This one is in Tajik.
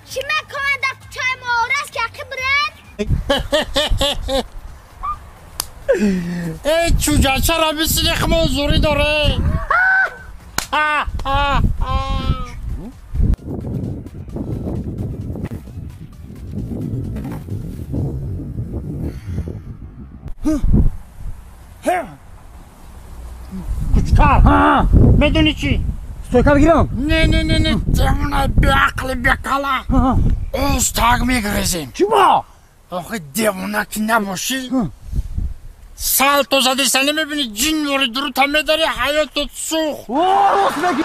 چی مکنن در کوچه ما راست که عقب برن؟ ای چوجه چرا بسیلی خمان زوری داره؟ کوچکار میدونی چی؟ стойка бигирам؟ Не, не, не, не, девона беақли бекала устаг мегрезем. Чӣ ба? Охи, девона ки набошӣ, салто зади, сани мебини, ҷин вори дурута медари, ҳаётот сӯхт. Рост мегӣ.